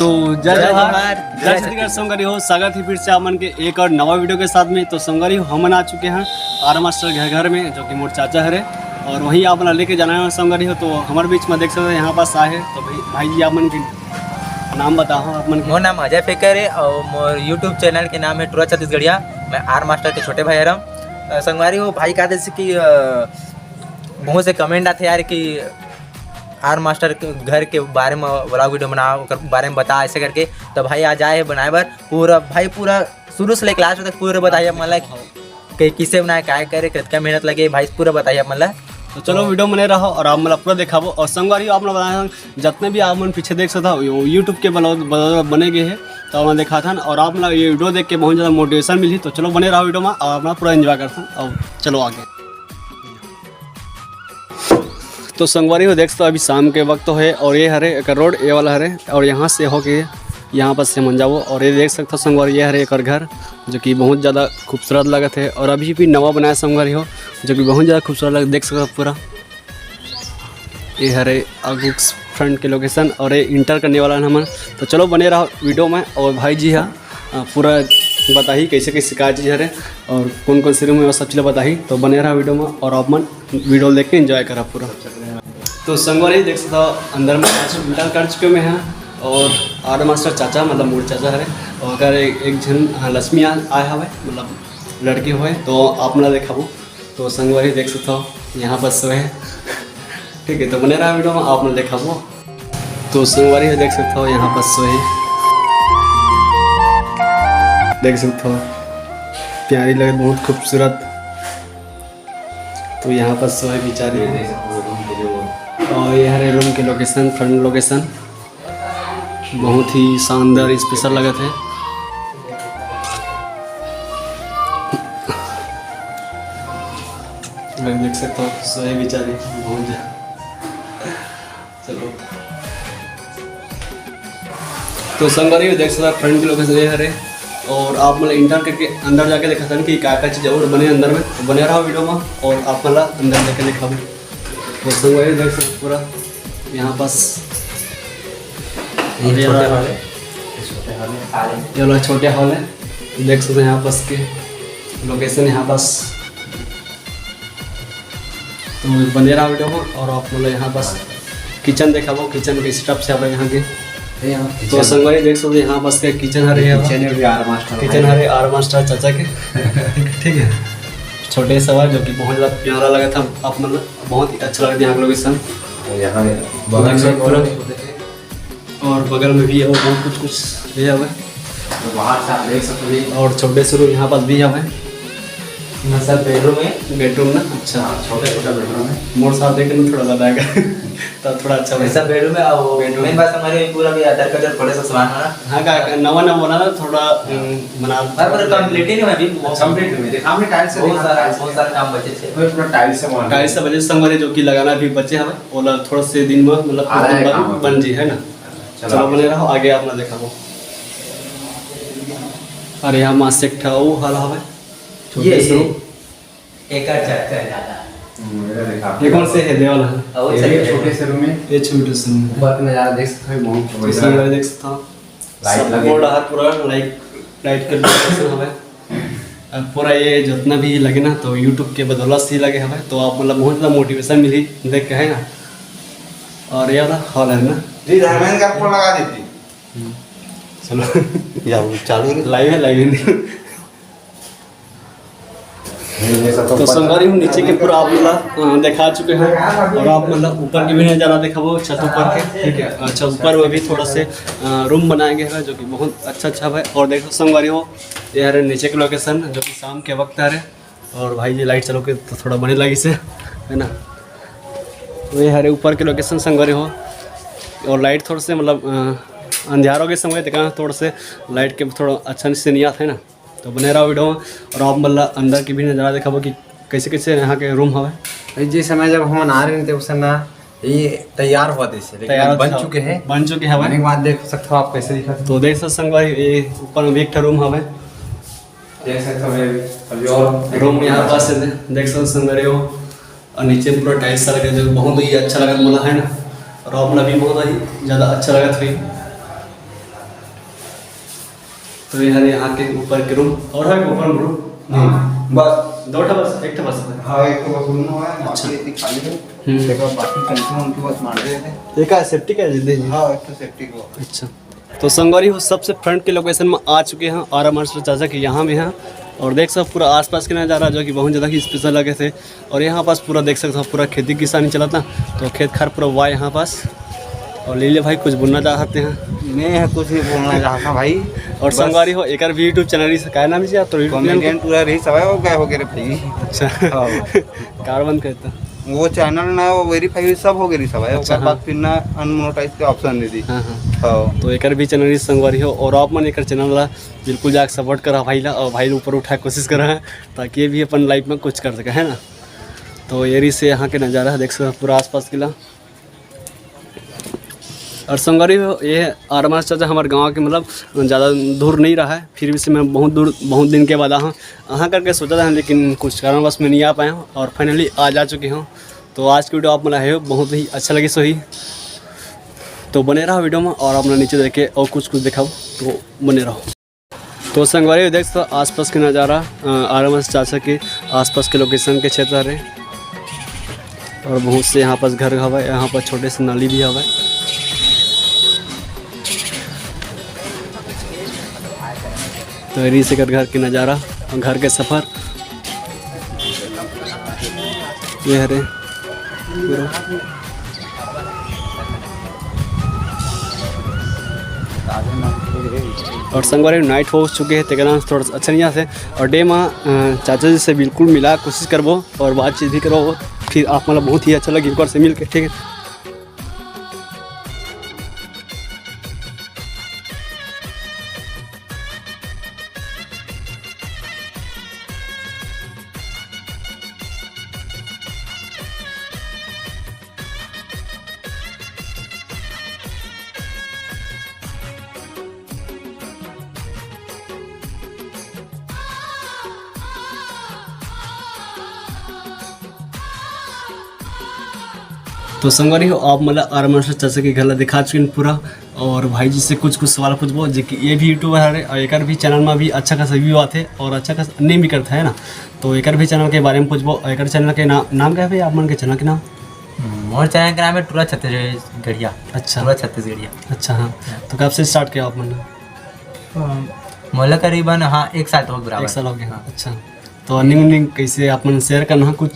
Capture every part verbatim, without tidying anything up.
तो जय जय जोहार, जोहार, जय जय छत्तीसगढ़। संगवारी हो, स्वागत है फिर से आप मन के एक और नवा वीडियो के साथ में। तो संगवारी हो, हमन आ चुके हैं आर मास्टर घर, घर में, जो कि मोर चाचा हरे, और वहीं आप मन ला लेके जाना है संगवारी हो। तो हमारे बीच में देख सकते हो, यहाँ पास आए हैं, तो भाई, भाई जी आप मन के नाम बताओ आप मन के। मोर नाम अजय फेकर है और मोर YouTube चैनल के नाम है टुरा छत्तीसगढ़िया। मैं आर मास्टर के छोटे भाई हरम। अ, संगवारी हो, भाई कहते से कि, अ, बहुत से कमेंट आते यार कि आर मास्टर के घर के बारे में व्लॉग वीडियो बना, ओकर बारे में बता, ऐसे करके। तो भाई आज आए हैं बनाए बर पूरा, भाई पूरा शुरू से लेके लास्ट तक पूरा बताइए, मतलब कि किसे बनाए, काय करे, कितना मेहनत लगे, भाई पूरा बताइए, मतलब। तो चलो वीडियो बने रहो और आप मतलब पूरा दिखाबो। और संगवारी हो, आप लोग बताए हैं, जितने भी आप मन पीछे देख सकता हो, YouTube के ब्लॉग, ब्लॉग बने गए हैं, तो आप मन दिखाथन और आप मतलब ये वीडियो देख के बहुत ज़्यादा मोटिवेशन मिली। तो चलो बने रहो वीडियो में और आप मतलब पूरा एंजॉय करथन। और चलो आगे। तो संगवारी हो, देख सकते हो अभी शाम के वक्त है और ये हरे एक रोड, ये वाला हरे, और यहाँ से होके यहाँ पास से मन जाओ। और ये देख सकते हो संगवारी, ये हरे एक घर, जो कि बहुत ज़्यादा खूबसूरत लगत है और अभी भी नवा बनाया संगवारी हो, जो कि बहुत ज़्यादा खूबसूरत लग, देख सकते हो पूरा। ये हरे आगू फ्रंट के लोकेशन और ये इंटर करने वाला है हमन। तो चलो बने रहो वीडियो में और भाई जी हा, अ, पूरा बताही कैसे कैसे का चीज़ हरे और कौन कौन से रूम है, वो सब चीज़ बताही। तो बने रहो वीडियो में और आप मन वीडियो देख के एंजॉय करा पूरा। तो संगवारी देख सकता हो, अंदर में आज इंटर कर चुके में हैं और आर मास्टर चाचा, मतलब मोर चाचा हरे, और अगर एक, एक झन, हाँ, लक्ष्मी आ, आए हवे, मतलब लड़की होए, तो आप मन ला देखाबो। तो संगवारी देख सकता हो, यहाँ पर सोए हैं। ठीक है, तो बने रहा वीडियो में, आप मन ला देखाबो। तो संगवारी हो देख सकता हो, यहाँ पर सोए हैं। देख सकता हो, प्यारी लगे, बहुत खूबसूरत। तो यहाँ पर सोए बेचारी। और ये हरे रूम के लोकेशन, फ्रंट लोकेशन बहुत ही शानदार, स्पेशल लगत है। मैं देख सकता हूँ, सोए बेचारी बहुत ज्यादा। चलो, तो संगवारी हो देख सकता, फ्रंट के लोकेशन ये हरे, और आप मतलब इंटर करके अंदर जाके देखा था कि का का चीज़ और बने अंदर में, तो बने रहो वीडियो में और आप मतलब अंदर जाके देखा। तो संगवारी देख सकते पूरा यहाँ पास ये ये छोटे वाला, हॉल है। ये छोटे हॉल है। ये वाला छोटे हॉल है, देख सकते हैं यहाँ पास के लोकेशन यहाँ पास। तो बने रहा वीडियो में और आप मतलब यहाँ पास किचन देखाबो, किचन के स्टफ से आप यहाँ के। ये यहाँ तो किचन। संगवारी देख सकते हो, यहाँ पास के किचन हरे है। किचन में भी आर मास्टर किचन भाई। हरे आर मास्टर चाचा के। ठीक है, छोटे सवा जो कि बहुत ज़्यादा प्यारा लगा था, आप मतलब बहुत ही अच्छा लगा था यहाँ के लोकेशन। और यहाँ बगल में बगल में और बगल में भी है, बहुत कुछ कुछ है हवे। तो बाहर से आप देख सकते हैं। और छोटे से रूम यहाँ पास भी हवे। ना सर, बेडरूम है। बेडरूम ना, अच्छा। हाँ, छोटा छोटा बेडरूम है। मोर साथ देख के ना थोड़ा ज़्यादा आएगा। तब थोड़ा अच्छा ऐसा लगेगा। बेडरूम है, और बेडरूम। मेन बात हमारे पूरा भी आधार कार्ड और थोड़ा सा सामान है ना। हाँ, का, का, नवा नवा बोला ना, थोड़ा, हम्म, बना हाँ, पर कंप्लीट ही नहीं हुआ अभी, वो अच्छा, कंप्लीट नहीं हुआ। देखा हमने टाइल्स से बहुत देखा, सारा, टाइल्स बहुत से। सारा काम बचे थे। वो पूरा टाइल्स से बना टाइल्स से बचे, संगवारी जो कि लगाना भी बचे हमें, वो ला थोड़ा से दिन में, मतलब, आ रहा है बन, काम। बन जी, है ना? चलो। चलो, बने रहो, आगे आप ना दिखाओ। अरे, यहाँ मास एक ठा वो हॉल हवे, छोटे ये, से ये। रूम। एकर चक्कर ज्यादा। हम्म, ये देखा। ये कौन से है, दे वाला है? और ये भी चक्कर। छोटे से रूम है। ये छोटे से रूम है। ऊपर का नजारा देख सकते हो, बहुत तो बढ़िया। इसमें देख सकता हूँ। लाइट सब लगे। बोर्ड है पूरा, लाइट, लाइट के डेकोरेशन हवे। अब पूरा ये जितना भी लगे ना, तो YouTube के बदौलत से ही लगे हवे, तो आप मतलब बहुत ज़्यादा मोटिवेशन मिली देख के, है ना? और ये वाला हॉल है ना? जी, धर्मेंद्र का फोन लगा देती। हम्म। चलो। या वो चालू है? लाइव है, लाइव है। ये सब तो तो संगवारी हो, नीचे के पूरा आप ला, अ, दिखा चुके हैं और आप मतलब ऊपर के भी नज़ारा दिखाबो छत ऊपर के, ठीक है। अच्छा, ऊपर में भी थोड़ा से, अ, रूम बनाए गए हैं जो कि बहुत अच्छा अच्छा है। और देखो संगवारी हो, ये है नीचे के लोकेशन जो कि शाम के वक्त आ रहे और भाई जी लाइट चलो के तो थोड़ा बने लगी से, है ना। तो ये हरे ऊपर के लोकेशन संगवारी हो और लाइट थोड़ा से मतलब, अ, अंधियार हो गए संगवारी, देखा थोड़ा से लाइट के थोड़ा अच्छा से नहीं आता है ना। तो बने रहो वीडियो में और आप मतलब अंदर की भी नज़ारा दिखाबो कि कैसे कैसे यहाँ के रूम हवे। भाई, जिस समय जब हमन आ रहे थे उस समय ये तैयार हुआ था इसे, लेकिन तैयार अब बन था। चुके हैं। बन चुके हैं भाई। बने के बाद देख सकते हो आप कैसे दिखा। तो देख सकते संगवारी, ये ऊपर में भी एक ठो रूम हवे। देख सकते हो भाई, अभी और रूम यहाँ पास है, देख सकते संगवारी हो। और नीचे पूरा टाइल्स लगे, जो बहुत ही अच्छा लगा मोला, है ना। और आप लोग भी बहुत ही ज़्यादा अच्छा लगा था। तो ये हरे यहाँ के ऊपर के रूम और है ऊपर रूम? नहीं। हाँ, बस। दो ठो बस, एक ठो बस है। हाँ, एक ठो बस रूम है, बाकी अच्छा। इतनी खाली है। हम्म। देखो, बाकी टंकी वंकी बस मार रहे थे। एक है सेप्टिक है, जल्दी जी। हाँ, एक ठो सेप्टिक हो। अच्छा, तो संगवारी हो, सबसे फ्रंट के लोकेशन में आ चुके हैं आर एम आर चाचा के यहाँ में हैं। और देख सकते पूरा आसपास के नज़ारा, जो कि बहुत ज़्यादा ही स्पेशल लगे थे। और यहाँ पास पूरा देख सकते हो, पूरा खेती किसानी चलता, तो खेत खार पूरा हुआ है यहाँ पास। और लीले भाई कुछ बोलना चाहते हैं? नहीं है, कुछ नहीं बोलना चाहता भाई। और बस। संगवारी हो, एक भी यूट्यूब चैनल रही, क्या नाम है जी आप? तो YouTube चैनल कॉमेडियन पूरा रही सब है, वो क्या हो गया रे भाई? अच्छा। हाँ। कार बंद करता। वो चैनल ना, वो वेरीफाई सब हो गई सब है, अच्छा, ओकर हाँ। बाद फिर ना अनमोनेटाइज के ऑप्शन दे दी। हाँ, हाँ। हाँ। तो एकर भी चैनल रही संगवारी हो, और आप मन एकर चैनल ला बिल्कुल जाके सपोर्ट करा भाई ला, और भाई ला ऊपर उठाए कोशिश करा, ताकि ये भी अपन लाइफ में कुछ कर सके, है ना। तो ये रही से यहाँ के नज़ारा देख सकते हो, पूरा आसपास किला। और संगवारी हो, ये आर एम आर चाचा हमारे गाँव के, मतलब, ज़्यादा दूर नहीं रहा है, फिर भी से मैं बहुत दूर, बहुत दिन के बाद आया हूँ। आहा करके सोचा था, लेकिन कुछ कारणवश मैं नहीं आ पाया हूँ, और फाइनली आज आ चुके हूँ। तो आज की वीडियो आप मन ला है बहुत ही अच्छा लगे सही। तो बने रहो वीडियो में, और आप मन ला नीचे देखे और कुछ कुछ दिखाओ, तो बने रहो। तो संगवारी देख सकते हो आसपास के नज़ारा, अ, आर एम आर चाचा के आसपास के लोकेशन के क्षेत्र हरे। और बहुत से यहाँ पास घर हवय, यहाँ पर छोटे से नाली भी हवय। तो ये रही से घर के नज़ारा और घर के सफ़र। ये हरे पूरा। और संगवारी, नाइट हो चुके हैं, तेकरा थोड़ा सा अच्छा नहीं आसे। और डे मा, अ, चाचा जी से बिल्कुल मिला कोशिश करबो और बातचीत भी करबो, फिर आप मतलब बहुत ही अच्छा लगे एक बार से मिल के, ठीक है। तो संगवारी हो, आप मतलब आर एम आर चाचा के घर ला दिखा चुके हैं पूरा, और भाई जी से कुछ कुछ सवाल पूछबो, जे कि ये भी यूट्यूबर हरे और एकर भी चैनल में भी अच्छा खासा व्यू आथे और अच्छा खासा अर्निंग भी करता है ना। तो एकर भी चैनल के बारे में पूछबो। और एकर चैनल के नाम, नाम क्या है भैया आप मन के चैनल के नाम? मोर चैनल के नाम है टूरा छत्तीसगढ़िया। अच्छा। टूरा छत्तीसगढ़िया। अच्छा, हाँ। हाँ। तो कब से स्टार्ट किया आप मन ने? अम, मोला करीबन, हाँ, एक साल तो हो गया बराबर। एक साल हो गया। हाँ। अच्छा, तो अर्निंग अर्निंग कैसे आप मन शेयर करना कुछ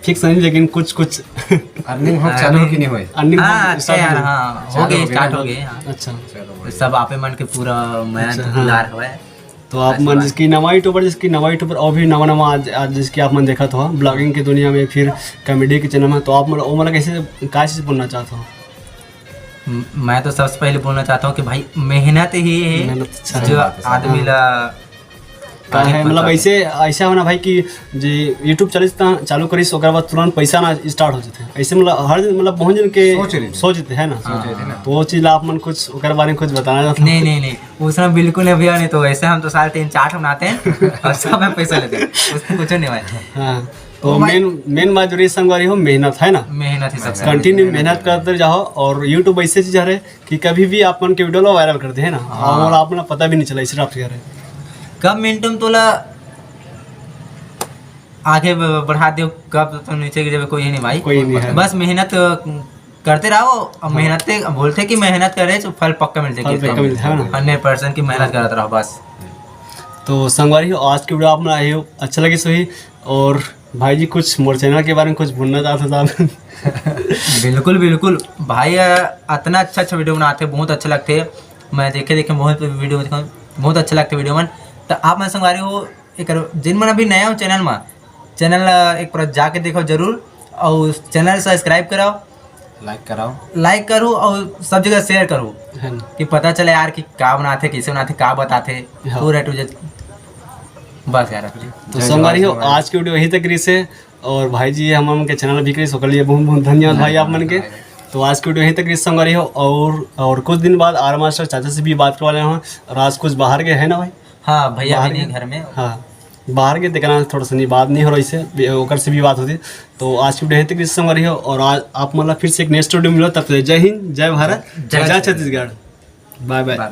फिक्स नहीं, लेकिन कुछ कुछ अर्निंग हो हाँ, चालू नहीं। कि नहीं होए? अर्निंग हाँ, हो अच्छा स्टार्ट यार, हो गई? हाँ, हो चालू गए, हो गए स्टार्ट ना? हो गए, हाँ। अच्छा। चलो, तो बढ़िया। सब आपे मन के पूरा मेहनत अच्छा, हाँ। दुलार हवय। तो आप मन धन्यवाद। जिसकी नवा यूट्यूबर, जिसकी नवा यूट्यूबर और भी नवा नवा आज, आज जिसकी आप मन देखत हो ब्लॉगिंग की दुनिया में, फिर कॉमेडी के चैनल में, तो आप मन, वो मतलब कैसे, क्या चीज़ बोलना चाहते हो? म-, मैं तो सबसे पहले बोलना चाहता हूँ कि भाई, मेहनत ही है मेहनत, अच्छा। जो सही बात है, सर। आदमी हाँ। ला का आगे है, मतलब, पहुंचाते। ऐसे, ऐसा होना भाई कि जे YouTube चलिस त चालू करिस, ओकर बाद तुरंत पैसा ना स्टार्ट हो जाते। ऐसे, मतलब, हर दिन, मतलब, बहुत जन के सोच रही थी। सोच रही थी, है ना? सोच रही थी ना। तो वो चीज़ आप मन कुछ ओकर बारे में कुछ बताना चाहते हो? नहीं, नहीं, नहीं, उसमें बिल्कुल नहीं भैया, नहीं तो वैसे हम तो साल तीन चार ठो बनाते हैं और सब में पैसा लेते हैं, उसमें कुछ नहीं भाई। हाँ, तो तो मैं मेन, मेन बात जरूरी संगवारी हो, मेहनत है ना? मेहनत ही सबसे कंटिन्यू मेहनत मेहनत करते जाओ, और YouTube ऐसे चीज़ है कि कभी भी आप मन के वीडियो ला वायरल कर दे, है ना? हाँ। और आप मन ला पता भी नहीं चला, इस तरह से। कब मिनट में तोला आगे ब-, बढ़ा दियो, कब तो नीचे गिर जावे, कोई नहीं भाई। कोई नहीं है। बस मेहनत करते रहो, और हाँ। मेहनत से, बोलते कि मेहनत करे तो फल पक्का मिलते, फल पक्का मिलते, हाँ ना? हंड्रेड परसेंट की मेहनत हाँ। करते रहो बस। तो संगवारी हो, आज की वीडियो आप मन ला आए हो, अच्छा लगे सही, और भाई जी, कुछ मोर चैनल के बारे में कुछ बोलना चाहते हो आप? बिल्कुल, बिल्कुल। भाई, अ, अतना अच्छा, अच्छा वीडियो बनाते, बहुत अच्छा लगते। मैं देखे, देखे बहुत वीडियो देखा, बहुत अच्छा लगते वीडियो मन। तो आप मन संगवारी हो, एक जिन मन अभी नया हो चैनल में, चैनल, अ, एक बार जाके देखो जरूर, और चैनल सब्सक्राइब कराओ, लाइक कराओ। लाइक करो और सब जगह शेयर करो है ना? कि पता चले यार कि का बनाते, कैसे बनाते, का बताते, हाँ। पूरा टू जेड। बस यार। तो जय संगवारी हो, जवान। आज की वीडियो यहीं तक रही से। और भाई जी, हम मन के चैनल भी करिस, ओकर लिए बहुत बहुत धन्यवाद भाई आप मन के। तो आज की वीडियो यहीं तक रही संगवारी हो, और, और कुछ दिन बाद आर मास्टर चाचा से भी बात करवा लेना हो। और आज कुछ बाहर गए हैं ना भाई? हाँ, भैया बाहर भी नहीं गए? घर में। हाँ, बाहर गए, देखना थोड़ा सा नहीं बात नहीं हो रही से, ओकर से भी बात होती। तो आज की वीडियो यहीं तक रही संगवारी हो, और आज आप मन ला फिर से एक नेक्स्ट वीडियो मिलो, तब तक जय हिंद, जय भारत, जय जय छत्तीसगढ़। छत्तीसगढ़। बाय बाय। बाय।